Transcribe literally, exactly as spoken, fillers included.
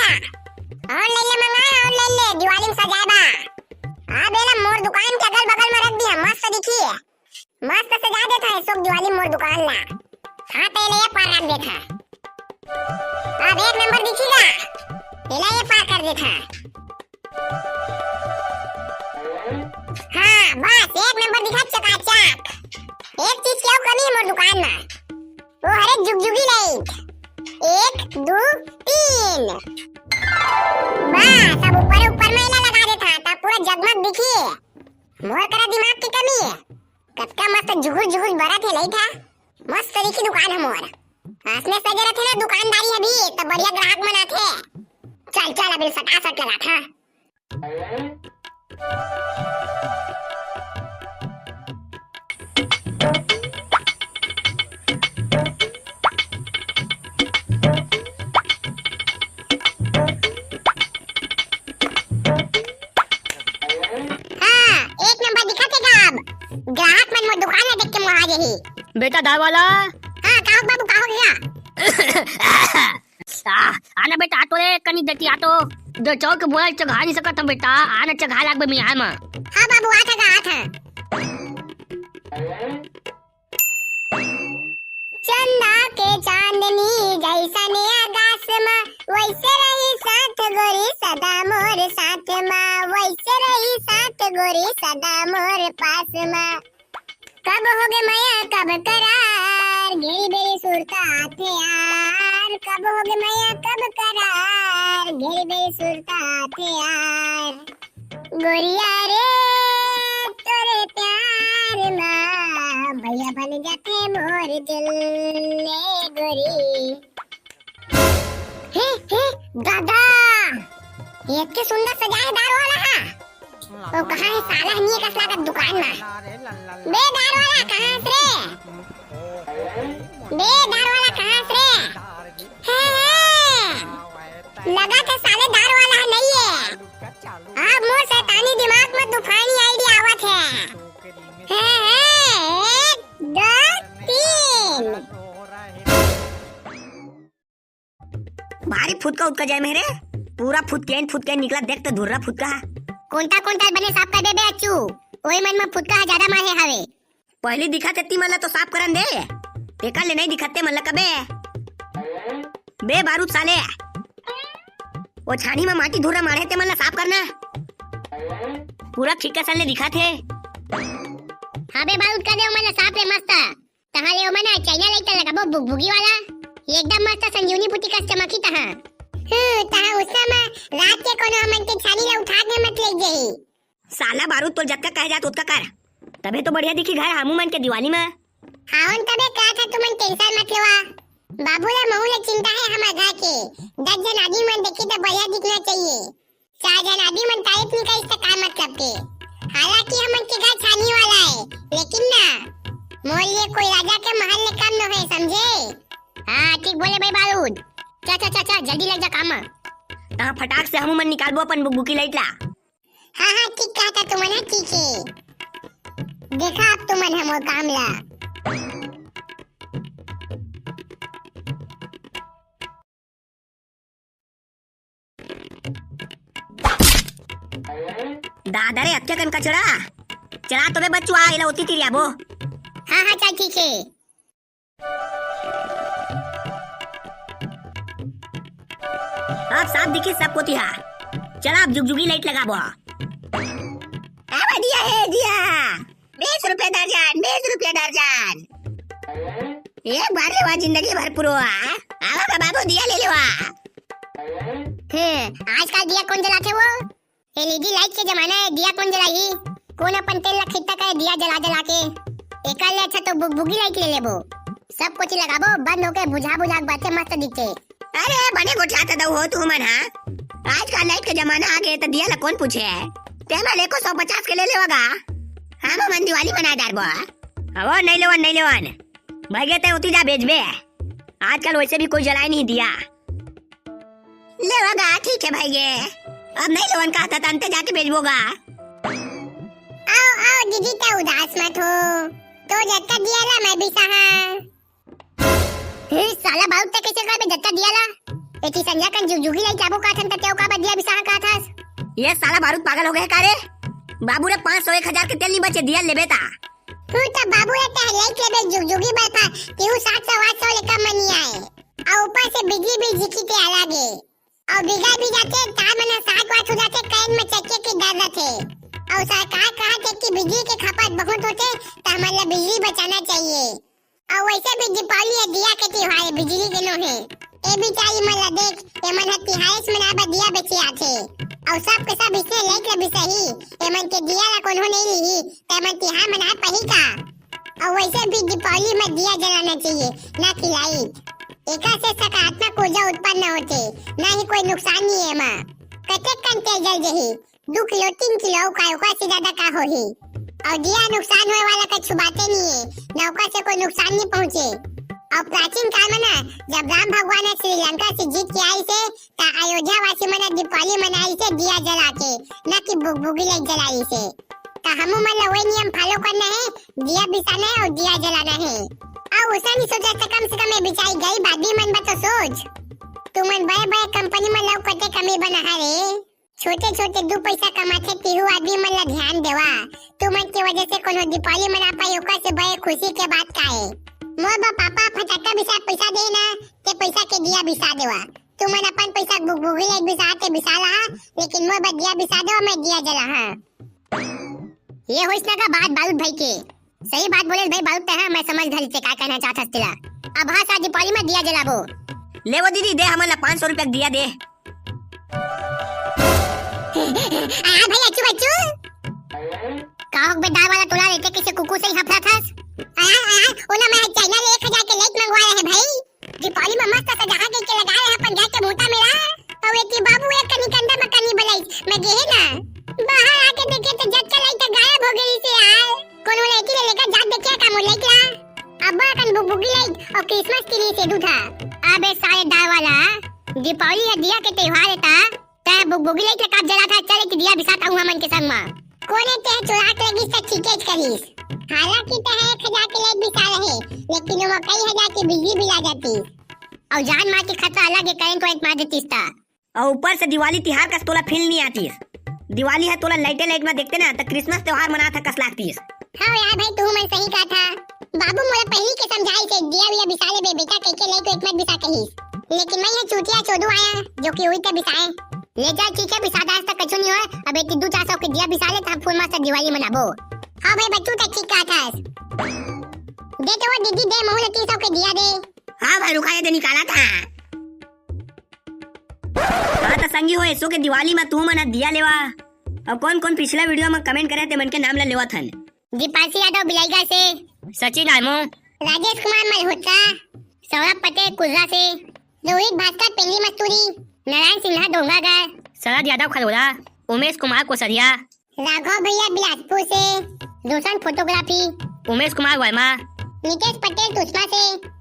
Online ले मंगाए, online ले, दिवाली में सजाए बा। अब एला मोर दुकान के अगल बगल में रख दिया, मस्त दिखी। मस्त सजा देत हे अशोक दिवाली मोर दुकान ला। हाँ, तो एला ये पार रख देत हे। अब एक नंबर दिखी गा, एला ये पार कर देत हे। हाँ, बस एक नंबर दिखा, चकाचक। एक चीज के अउ कमी हे मोर दुकान में, वो हरे जुगजुगी लाइट। एक, दू, तीन। बस, अब ऊपर ऊपर में एला लगा देत हे, तब पूरा जगमग दिखी। मोर करा दिमाग के कमी हे। कतका मस्त जुगुर जुगुर बरत हे लाइट हा। मस्त तरीके दुकान हे मोर। असने सजे रथे ना दुकानदारी अभी, त बढ़िया ग्राहक मन आथे। चल, चल, अभी फटाफट लगाथा। हाँ, एक नंबर दिखत हे गा अब। ग्राहक मन मोर दुकान ला देख के मोहा जही। बेटा दार वाला। हाँ, का हो बाबू, का हो गया? आ, आना बेटा, आतो रे, कनी देती आतो। जो चौक बोला चघा नहीं सकत हम बेटा, आना चघा लाग बे मियाँ मा। हाँ बाबू, आत हे गा, आत हे। चंदा के चांदनी जैसने आकाश मा, वैसे रही साथ गोरी सदा मोर साथ मा, वैसे रही साथ गोरी सदा मोर पास मा। कब होगे मया कब करार, घेरी बेरी सुरता आथे यार। कब होगे मया कब करार, घेरी बेरी सुरता आथे यार। गोरिया रे, तोरे प्यार मा भैया बन जाथे मोर दिल, ले गोरी। हे, हे, दादा, ये इतने सुंदर सजाए दार वाला हा। वो कहाँ हे साला, नहीं कस लागत दुकान मा। बे दार वाला, कहाँ हस रे? बे दार वाला, कहाँ हस रे? हे, हे, लगा के साले दार वाला नहीं हे। अब मोर शैतानी दिमाग में तूफानी आइडिया आवत हे। हे, हे, एक, दो, तीन। भारी फुतका उतका जाए मेरे, पूरा फुतकेन फुतकेन निकला, देख तो धुर्रा फुतका। कोंटा कोंटा बने साफ कर दे बे अच्छू, ओए मन में फुतका हा ज्यादा मारे हवे। पहली दिखा ते ती मन ला तो साफ करन दे, तेकर ले नहीं दिखत ते मन ला कबे। बे बारूद साले, ओ छानी में माटी धूरा माढ़े ते मन ला साफ करना। पूरा ठीक कसन ले दिखत हे। हाँ बे बारूद, कर दे मन ला साफ रे मस्त। तहाँ ले ओमन ह चाइना लाइट लगाबो बुगबुगी वाला, एकदम मस्त संजीवनी बूटी कस चमकी तहाँ। हम्म, तहाँ उस समय रात के कोनो हमन के छानी ला उठा के मत ले जाही। साला बारूद, तोर जतका कहे जात ओतका कर, तभे तो बढ़िया दिखी घर हमू मन के दिवाली में। हावन तभे कहत ह तुमन टेंशन मत लेवा, बाबू ला महू ला चिंता हे हमर घर के, दस झन आदमी मन देखी त बढ़िया दिखना चाहिए। चार झन आदमी मन तारीफ नइ करिस त का मतलब के? हालांकि हमन के घर छानी वाला हे, लेकिन ना, मोर लिए कोई राजा के महल ले कम नोहे, समझे? हाँ, ठीक बोले भाई बारूद। चा, चा, चा, चा, जल्दी लग जा काम म। तहाँ फटाक से हमू मन निकालबो अपन बुकबुकी लाइट ला। हाँ, हाँ, ठीक कहत ह तुमन, हाँ, ठीक हे। देखा अब तुमन हमर काम ला। दादा रे, अतके कन कचरा। चला तो बे बच्चू, आ, एला ओती तिरियाबो। हाँ, हाँ, चल ठीक हे। अब साफ दिखी सब कोती हा। चला, अब जुगजुगी लाइट लगाबो। अब दिया हे, दिया। बीस रुपया दर्जन, बीस रुपया दर्जन। एक बार लेवा, जिंदगी भर पुरोवा। आवा का बाबू, दिया ले लेवा। हे, आजकल दिया कोन जलाथे वो? एलईडी लाइट के जमाना हे, दिया कोन जलाही? कोन अपन तेल ला खित्ता करे दिया जला जला के? एकर ले अच्छा तो बुगबुगी लाइट ले लेबो। सब कोची लगाबो, बंद होके बुझा बुझा के बाते मस्त दिखथे। अरे, बने गोठियात दऊ हो तुमन हा। आजकल लाइट के जमाना आ गे, त दिया ला कोन पूछे? तेमा ले को सौ पचास के ले लेवा गा। हमू मन दिवाली मना डारबो। अवो, नहीं लेवन, नहीं लेवन। भैगे ते उती जा बेचबे। आजकल वैसे भी कोई जलाए नहीं दिया। लेवा गा, ठीक हे भैगे। अब नहीं लेवन कहत ह त अंते जाके बेचबो गा। आओ, आओ दीदी, ते उदास मत हो। तो जतका दिया ला मैं बिसाहा। हे साला बारूद, ते कैसे करबे जतका दिया ला? एती संझा कन जुगजुगी लाइट लाबो कहत हन, त तें का बर दिया बिसाहा कहत हस? ये साला बारूद पागल हो गे हे का रे? बाबू रे, पाँच सौ एक हजार के तेल नी बचे, दिया लेबे ता। तू त बाबू रे, तें लाइट लेबे जुगजुगी बर, तेहू सात सौ आठ सौ ले कम म नी आए। अउ ऊपर से बिजली बिल झिकी ते अलग हे। अउ बिगड़ भी जाथे, तार मन ह साट वाट हो जाथे, करेंट म चटके के डर रथे। अउ सरकार कहत हे कि बिजली के खपत बहुत होथे, त हमन ला बिजली बचाना चाहिए। अउ वैसे भी दीपावली ह दिया के तिहार हे, बिजली के नो हे। ए बिचारी मन ला देख, एमन ह तिहारेच मनाए बर दिया बेचे आथे। अउ सब के सब इसने लाइट ला बिसाही, एमन के दिया ला कोनो नइ लिही, त एमन तिहार मनाए पाही का? अउ वैसे भी दीपावली म दिया जलाना चाहिए, ना कि लाइट। एकर से सकारात्मक ऊर्जा उत्पन्न होथे, ना ही कोई नुकसान नहीं हे एमा। कतेक कन तेल जल जही, दू किलो, तीन किलो, अउ का, ओकर से ज्यादा का होही? अउ दिया नुकसान होए वाला का छुबाते नहीं हे, ना ओकर से कोई नुकसान नहीं पहुँचे। अउ प्राचीन काल में ना, जब राम भगवान ह श्रीलंका से जीत के आइसे, त अयोध्या वासी मन ह दीपावली मनाइसे दिया जला के, ना कि बुगबुगी लाइट जलाइसे। त हमू मन ला वही नियम follow करना हे, दिया बिसाना हे अउ दिया जलाना हे। अउ उसन ही सोचा त कम से कम ये बिचारी गरीब आदमी मन बर तो सोच। तुमन बड़े-बड़े कंपनी मन ला कते कमी बना हरे। छोटे-छोटे दू पैसा कमाथे तेहू आदमी मन ला ध्यान देवा। तुमन के वजह से कोनो दीपावली मना पाई, ओकर से बड़े खुशी के बात का हे? मोर बर पापा फटाका बिसा पैसा दे ना, ते पैसा के दिया बिसा देवा। तुमन अपन पैसा बुगबुगी लाइट बिसा ते बिसा लहा, लेकिन मोर बर दिया बिसा देवा, मैं दिया जलाहा। ये होइस ना का बात बारूद भाई के। सही बात बोले भाई बारूद तैं ह, मैं समझ धरिस तें का कहना चाहत हस तेला। अब हाँ, साथ दीपावली म दिया जलाबो। ले वो दीदी, दे हमन ला पाँच सौ रुपया के दिया दे। आ भाई, अच्छू बच्चू। का हो बे दाल वाला, तोला लेके कइसे कुकुर से ही हफरत हस? आ, आ, ओला मैं चाइना ले एक हजार के लाइट मंगवाए रहें भाई। दीपावली म मस्त सजाहा के, के लगाए हे अपन घर के भूता मेरा। अउ एती बाबू एक कनी कंधा म कनी बलाइस, मैं गेहे ना। बाहर आके देखे त जतका लाइट गायब हो गे रिहिसे यार। कोनो लड़की ले लेकर जात देखे का मोर लाइट ला? अब्बड़ अकन बुगबुगी लाइट अउ Christmas tree से दू ठा। अबे साले दाल वाला, दीपावली ह दिया के त्योहार हे ता, तैं बुगबुगी लाइट ला काबर जलाथस? चल एक दिया बिसात आहूँ हमन के संग म। कोने तें चुरा के लगिस त ठीकेच करिस। हालांकि तैं एक हजार के लाइट बिसा रहे, लेकिन ओमा कई हजार के बिजली बिल आ जातिस। अउ जान मार के खतरा अलग हे, करेंट वरेंट मार देतिस त। अउ ऊपर से दिवाली तिहार कस तोला feel नइ आतिस। दिवाली ह तोला लाइटे लाइट म देखते ना, त Christmas त्योहार मनात ह कस लागतिस। हाँ यार भाई, तुहू मन सही कहत हा। बाबू मोला पहिली के समझाइस हे, दिया विया बिसा लेबे बेटा, कहिके लाइट वाइट मत बिसा कहिस। लेकिन मैं ये चूतिया चोदू आया, जो कि उही त बिसाए। ले जा, ठीक हे, बिसा डारस त कछु नइ होय। अब एती दू चार सौ के दिया बिसा ले, त हम full मस्त दिवाली मनाबो। हाँ भाई बच्चू, त ठीक कहत हस। दे तो वो दीदी, दे महू ला तीन सौ के दिया दे। हाँ भाई, रुका, ये दे निकालत हँव। हाँ त संगी हो, एसो के दिवाली म तुमन ह दिया लेवा। अउ कोन कोन पिछला video म comment करे हे, ते मन के नाम ल लेवत हन। दीपांशी यादव बिलाईगढ़ से। सचिन आलमो। राजेश कुमार मल्होत्रा। सौरभ पटेल कुर्रा से। रोहित भास्कर पेंडी मस्तूरी। नारायण सिन्हा डोंगरगढ़। शरद यादव खरोरा। उमेश कुमार कोसरिया। राघव भैया बिलासपुर से। रोशन photography। उमेश कुमार वर्मा। नितेश पटेल तुसमा से।